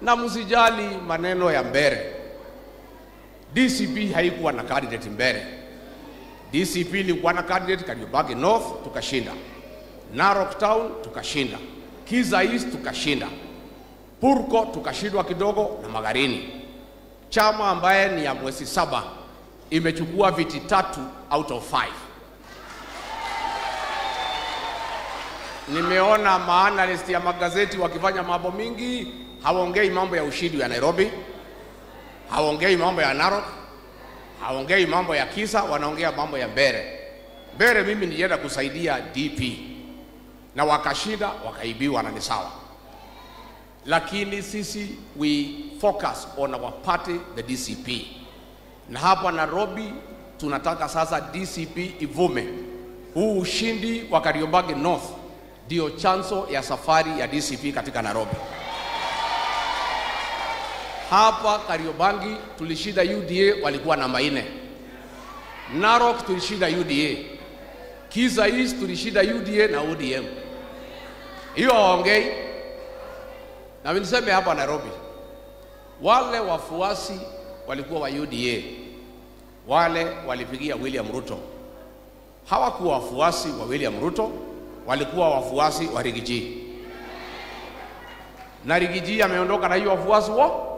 Na msijali maneno ya Mbere. DCP haikuwa na candidate Mbere. DCP ilikuwa na candidate Kariobangi North, tukashinda. Narok Town tukashinda. Kiza East tukashinda. Purko tukashindwa kidogo na Magarini. Chama ambaye ni ya mwezi 7 imechukua viti 3 out of 5. Nimeona maanalyst ya magazeti wakifanya mambo mingi, hawaongei mambo ya ushindi ya Nairobi, hawaongei mambo ya Narok, hawaongei mambo ya Kisa, wanaongea mambo ya Mbere. Mbere mimi nilienda kusaidia DP na wakashinda, wakaibiwa na ni sawa. Lakini sisi we focus on our party, the DCP. Na hapa Nairobi tunataka sasa DCP ivume. Huu ushindi wa Kariobangi North ndio chanzo ya safari ya DCP katika Nairobi. Hapa Kariobangi tulishinda UDA, walikuwa namba 4. Narok tulishinda UDA. Kiza East tulishinda UDA na ODM. Hiyo hawaongei. Na mimi niseme hapa Nairobi, wale wafuasi walikuwa wa UDA, wale walipigia William Ruto, hawakuwa wafuasi wa William Ruto, walikuwa wafuasi wa Rigiji. Na Rigiji ameondoka na hiyo wafuasi wao.